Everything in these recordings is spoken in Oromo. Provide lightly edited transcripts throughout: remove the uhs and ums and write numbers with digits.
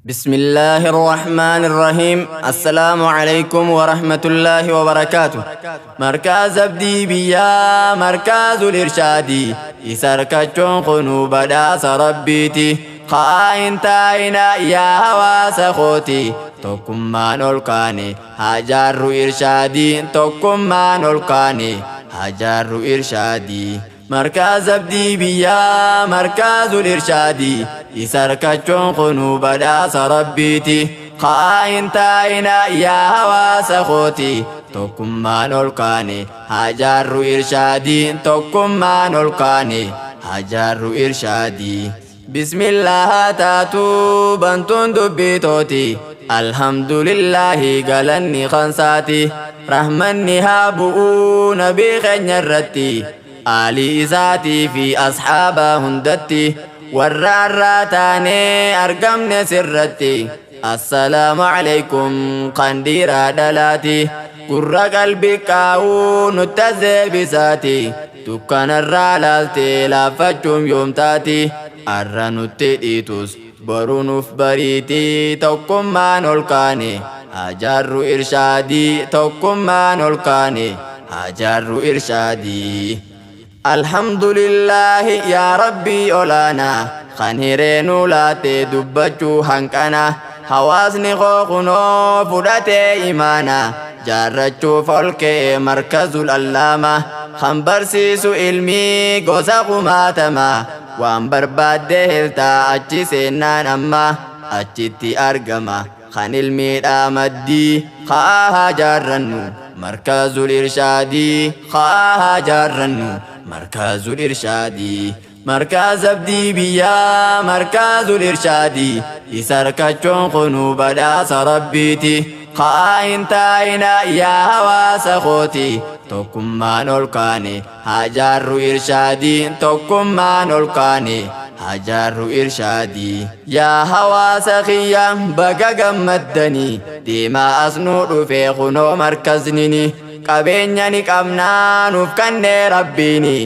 بسم الله الرحمن الرحيم. السلام عليكم ورحمة الله وبركاته. مركز أبدي بيا مركز الإرشاد، إسركتشون خنو بداس ربيتي خائن تاينا يا هواس خوتي. tokkummaan ol kaane hajaarru irshaadii, tokkummaan ol kaane hajaarru irshaadii. Markaaz abdii biyyaa markaazul irshaadii, isarkachuun kunuu badhaasa rabbiiti. Ka'aa taa'ina yaa hawaasa kooti, tokkummaan ol kaane hajaarru irshaadii, tokkummaan ol kaane hajaarru irshaadii. Bismillah taatu bantuun dubbitooti. Alhamdulillahi, galanni kansaati. Rahmanni haa bu'uu nabii keenya irratti, aalii isaatii fi asxaaba hundatti, warra har'aa taanee argamne sirratti. Assalaamu alaykum kan dhiiraa dhalaati, gurra qalbii kaa'uu nutti azeebisaati. Dukkanarraa laaltee laaffachuun yoomtaati? Arra nutti dhiitus boru nuuf bariitii. Tokkummaan ol kaane hajaarru irshaadii, tokkummaan ol kaane hajaarru irshaadii. Alhamdulillaahi yaa rabbii olaanaa, kan hireenuu laatee dubbachuu hanqana. Hawaasni koo kunoo fudhatee imaana, jaarrachuuf ol ka'e markazul allaama, kan barsiisu ilmii gosa kumaatama. Waan barbaadde heltaa achi seennaan amma achitti argama kan ilmiidhaa maddii. Ka'aa haa jaarrannu markazul irshaadii, ka'aa haa jaarrannu markazul irshaadii. Markaaz abdii biyyaa markazul irshaadii, isa harkachuun kunuu badhaasa rabbiiti. Ka'aa hin taa'ina yaa hawaasa kooti, tokkummaan ol kaane hajaarru irshaadii, tokkummaan ol kaane hajaarru irshaadii. Yaa hawaasa kiyya, baga gammaddanii, deemaa as nuu dhufee kunoo markaznini. Qabeenya ni qabnaa nuuf kennee rabbiini,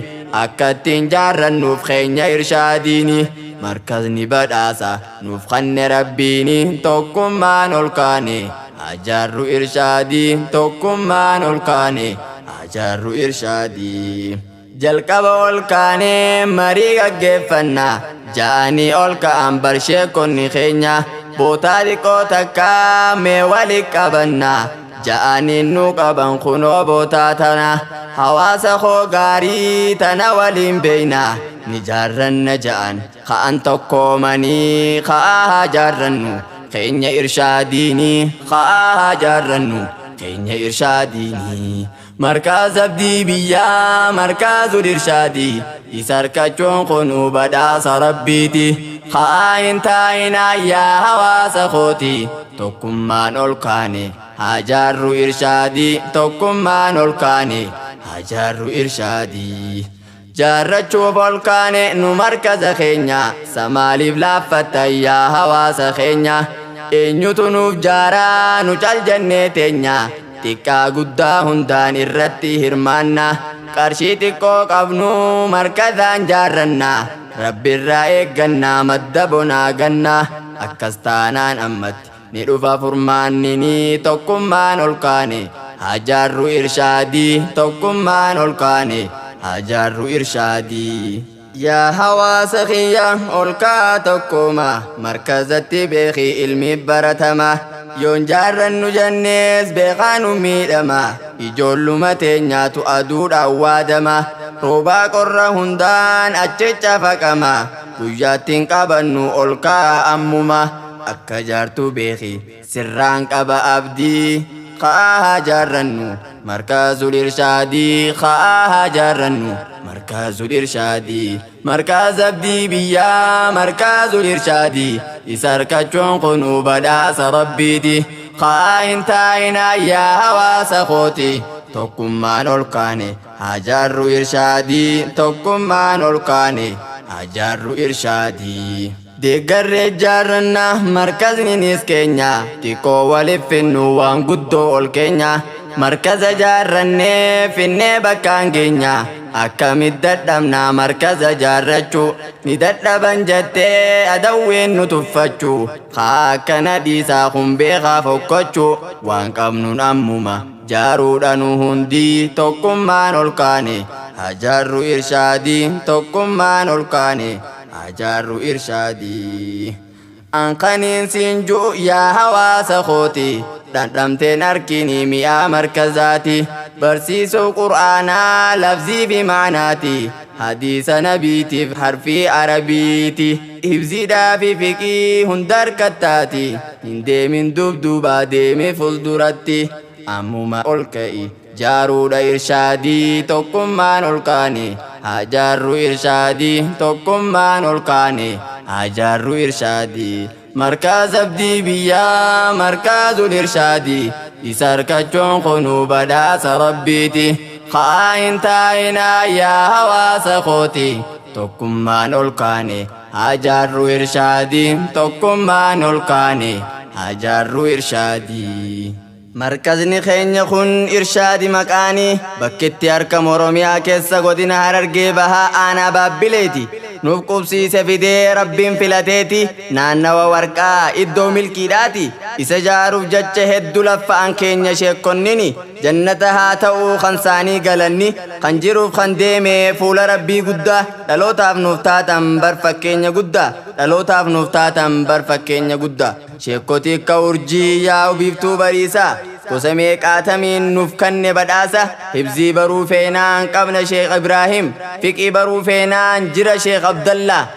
akka ittiin jaarrannuuf keenya irshaadiini. Markazni badhaasa nuuf kenne rabbiini, tokkummaan ol kaane hajaarru irshaadii, tokkummaan ol kaane hajaarru irshaadii. Jalqaba ol kaanee marii gaggeeffanna ja'anii ol ka'an barsheekonni keenya. Bootaa xiqqoo takkaa mee wali qabanna ja'anii nu qaban kunoo bootaa tana. Hawaasa koo gaarii tana waliin beeyna, ni jaarranna ja'an ka'an tokkoomanii. Ka'aa haa jaarrannu keenya irshaadiini, ka'aa haa jaarrannu keenya irshaadiini. Markaaz abdii biyyaa markaazul irshaadii, isa harkachuun kunuu badhaasa rabbiiti. Ka'aa hin taa'inaa yaa hawaasa kooti, tokkummaan ol kaane hajaarru irshaadii, tokkummaan ol kaane hajaarru irshaadii. Jaarrachuuf ol kaane nu markaza keenya, samaaliif laaffatta yaa hawaasa keenya? Eenyutu nuuf jaaraa nu cal jennee teenya? Xiqqaa guddaa hundaan irratti hirmaanna, qarshii xiqqoo qabnu markazaan jaarranna. Rabbirraa eeggannaa madda bonaa ganna, akkas taanaan ammatti ni dhufa furmaannini. Tokkummaan ol kaane hajaarru irshaadii, tokkummaan ol kaane hajaarru irshaadii. Yaa hawaasa kiyya, ol ka'aa tokkuma, markazatti beekii ilmi baratama. Yoon jaarrannu jennees beekaanu miidhama, ijoolluma teenyaatu aduudhaan waadama, roobaa qorra hundaan achicha faqama. Guyyaattiin qabannu ol ka'aa ammuma, akka jaartu beeki sirraan qaba abdii. Ka'aa haa jaarrannu markazul irshaadii, ka'aa haa jaarrannu markazul irshaadii. Markaz abdii biyyaa markazul irshaadii, isa harkachuun kunuu badhaasa rabbiiti. Ka'aa hin taa'inaa yaa hawaasa kooti, tokkummaan ol kaane hajaarru irshaadii, tokkummaan ol kaane hajaarru irshaadii. Deeggarree jaarranna markazninis keenya, xiqqoo waliif finnu waan guddoo ol keenya. Markaza jaarrannee finnee bakkaan geenya. Akkamit dadhabnaa markaza jaarrachuu? Ni dadhaban jettee adawween nu tuffachuu? Haa, akkana dhiisaa, kun beekaa fokkachuu. Waan qabnuun ammuma jaaruudha, nu hundii tokkummaan ol kaane hajaarru irshaadii, tokkummaan ol kaane hajaarru irshaadii. Anqaniin siin ju'u, yaa hawaasa kooti, dhandhamteen arkinii mi'aa markazaati. Barsiisuu qur'aanaa lafzii fi maanaati, hadiisa nabiitiif harfii arabiiti, hibziidhaa fi fiqii hunda harkattaati. Hin deemin dubdubaa, deemi fuulduratti. Ammuma ol ka'i, jaaruudha irshaadii, tokkummaan ol kaane hajaarru irshaadii, tokkummaan ol kaane hajaarru irshaadii. Markaaz abdii biyyaa, markaazul irshaadii, isa harkachuun kunuu badhaasa rabbiiti. Ka'aa, hin taa'inaa, yaa hawaasa kooti, tokkummaan ol kaane hajaarru irshaadii, tokkummaan ol kaane hajaarru irshaadii. Markazni keenya kun Irshaadi maqaanii, bakkitti argamu Oromiyaa keessa, godina Harargee Bahaa, aanaa Baabbileeti. Nuuf qubsiise fidee Rabbiin filateeti, naannawa warqaa iddoo milkiidhaati. Isa jaaruuf jecha hedduu laffa'an keenya sheekonnini, jannata haa ta'uu kan saanii galanni. Kan jiruuf kan deeme fuula Rabbii guddaa, dhalootaaf nuuf taatan bar fakkeenya guddaa, dhalootaaf nuuf taatan bar fakkeenya guddaa. Sheekotii akka urjii yaa'u biiftuu bariisaa, gosa meeqaatamiin nuuf kanne badhaasa. Hibzii baruu feenaan qabna Sheekh Ibraahim, fiqii baruu feenaan jira Sheekh Abdallah,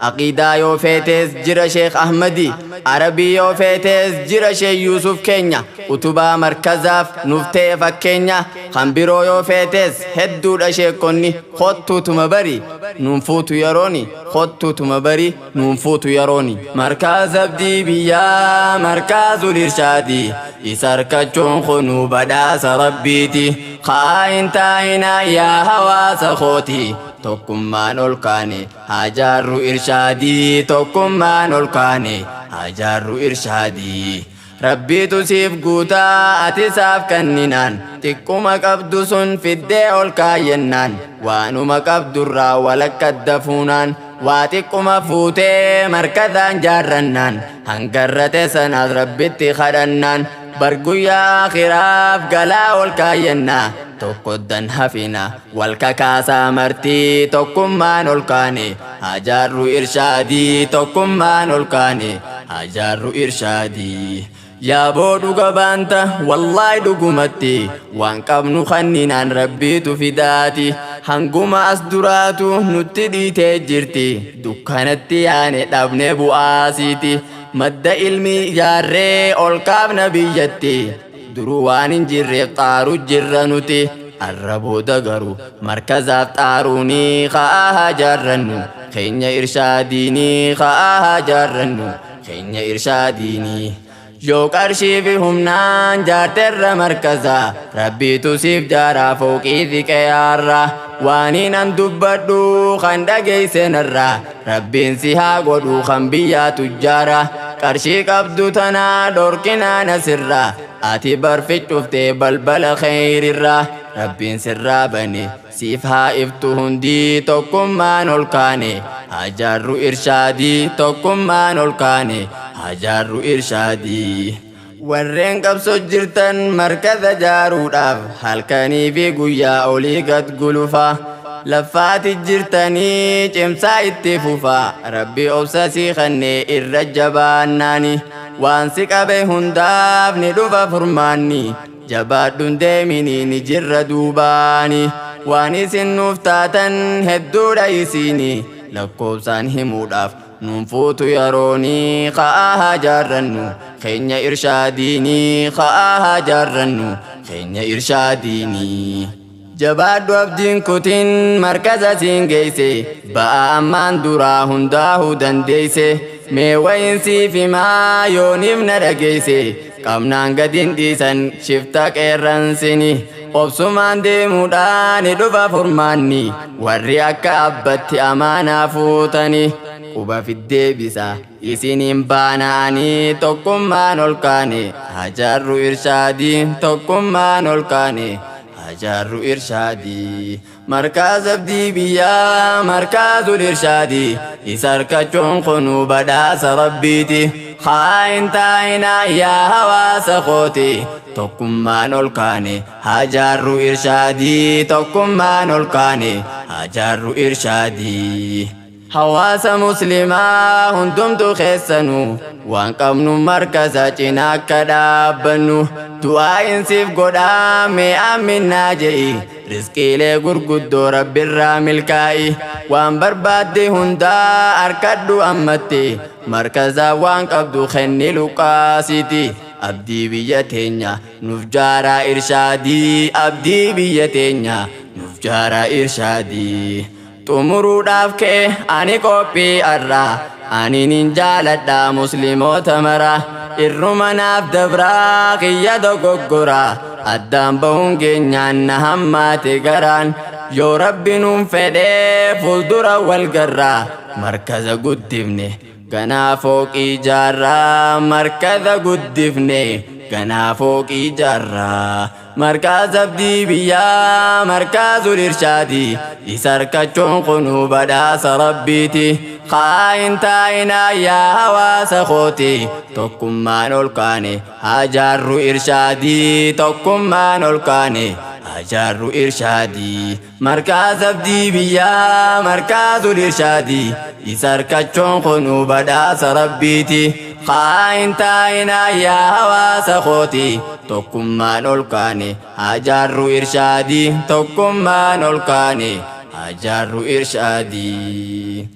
aqiidaa yoo feetes jira Sheekh Ahmadi, arabii yoo feetes jira Sheekh Yuusuf keenya, utubaa markazaaf nuuf ta'e fakkeenya. Kan biroo yoo feetes hedduudha sheekonni. Kottuutuma bari, nuun fuutu yerooni, kottuutuma bari, nuun fuutu yerooni. Markaaz abdii biyyaa, markaazul irshaadii, isa harkachuun kunuu badhaasa rabbiiti. Haa, hin taa'inaa, yaa hawaasa kooti, tokkummaan ol kaane hajaarru irshaadii, tokkummaan ol kaane hajaarru irshaadii. Rabbiitu siif guutaa ati isaaf kenninaan, xiqquma qabdu sun fiddee ol kaayyennaan, waanuma qabdurraa walakka dafuunaan, waa xiqquma fuutee markazaan jaarrannaan, hangarrate sanaas Rabbitti kadhannaan, barguyyaa akhiraaf galaa ol kaayyannaa. Tokkoddan hafina, wal kakaasaa martii, tokkummaan ol kaane hajaarru irshaadii, tokkummaan ol kaane hajaarru irshaadii. Yaaboo, dhuga baanta, wallaahi dhugumatti, waan qabnu kanninaan Rabbiitu fidaati. Hanguma as duraatu nutti dhiitee jirti, dukkanatti yaane dhabne bu'aasiiti. Madda ilmi ijaarree ol kaafna biyyatti, duruu waan hin jirreef xaaru jirra nuti. Arra booda garuu markazaaf xaaruunii, ka'aa haa jaarrannu keenya irshaadiinii, ka'aa haa jaarrannu keenya irshaadiinii. Yoo qarshii fi humnaan jaarterra markazaa, Rabbiitu siif jaaraa fooqii xiqeyaarra. Waaniin an dubbadhu kan dhageeysenarra, Rabbiin si haa godhu kan biyyaa tujjaara. Qarshii qabdu tanaa dhorkinaan asirra, ati barficuftee balbala kheyrirra. Rabbiin sirraa bane, siif haa iftu hundii, tokkummaan ol kaane hajaarru irshaadii, tokkummaan ol kaane hajaarru irshaadii. Warreen qabsoo jirtan markaza jaaruudhaaf, halkanii fi guyyaa olii gad gulufa laffaati jirtanii, cimsaa itti fufa. Rabbi obsa sii kennee irra jabaannaani, waan si qabe hundaaf ni dhufa furmaanni. Jabaadhuun deeminii, ni jirra duubaani. Waan isin nuuf taatan hedduudha isiini, lakkoofsaan himuudhaaf nuun fuutu yeroonii. Ka'aa haa jaarrannu keenya irshaadiinii, ka'aa haa jaarrannu keenya irshaadiinii. Jabaadhu, abdiin kutin, markaza siin geeyse, ba'aa ammaan duraa hundaa'uu dandeeyse. Mee wayin siif himaa, yooniif na dhageeyse, qabnaan gadin dhiisan shifta qeerransini. Obsumaan deemuudhaan dhufa furmaanni, warri akka abbatti amaanaa fuutani. Quba fiddeebisa isiniin baanaanii tokkummaan ol kaane hajaarru irshaadii tokkummaan ol kaane hajaarru irshaadii. Markaaz abdii biyyaa markaazul irshaadii isa harkachuun kunuu badhaasa rabbiiti. Haa taa'inaa yaa hawaasa kooti tokkummaan ol kaane hajaarru irshaadii tokkummaan ol kaane hajaarru irshaadii. Hawaasa muslimaa hundumtu keessanuu waan qabnu markaza cinaa akka dhaabbannu du'aa'insiif godhaa mee aminaa je'i rizqiilee gurguddoo rabbirraa milkaa'i waan barbaadde hundaa harkadhu ammatti markazaa waan qabdu kenni luqaasiti abdii biyya teenya nuuf jaaraa irshaadii abdii biyya teenya nuuf jaaraa irshaadii. Xumuruudhaaf ka'e ani qophii arraa ani nin jaaladha musliimoota mara irruma naaf dabraa kiyya dogoggoraa addaan bahuun keenyaan na hammaate garaan yoo rabbi nuun fedhee fuuldura wal garraa markaza guddifne ganaa fooqii jaarraa markaza guddifne ganaa fooqii jaarraa markaaz abdii biyyaa markaazul irshaadii isa harkachuun kunuu badhaasa rabbiiti. Haa taa'inaa yaa hawaasa kooti tokkummaan ol kaane hajaarru irshaadii tokkummaan ol kaane hajaarru irshaadii. Markaaz abdii biyyaa markaazul irshaadii isa harkachuun kunuu badhaasa rabbiiti. Haa taa'inaa yaa hawaasa kooti tokkummaan ol kaane hajaarru irshaadii tokkummaan ol kaane hajaarru irshaadii.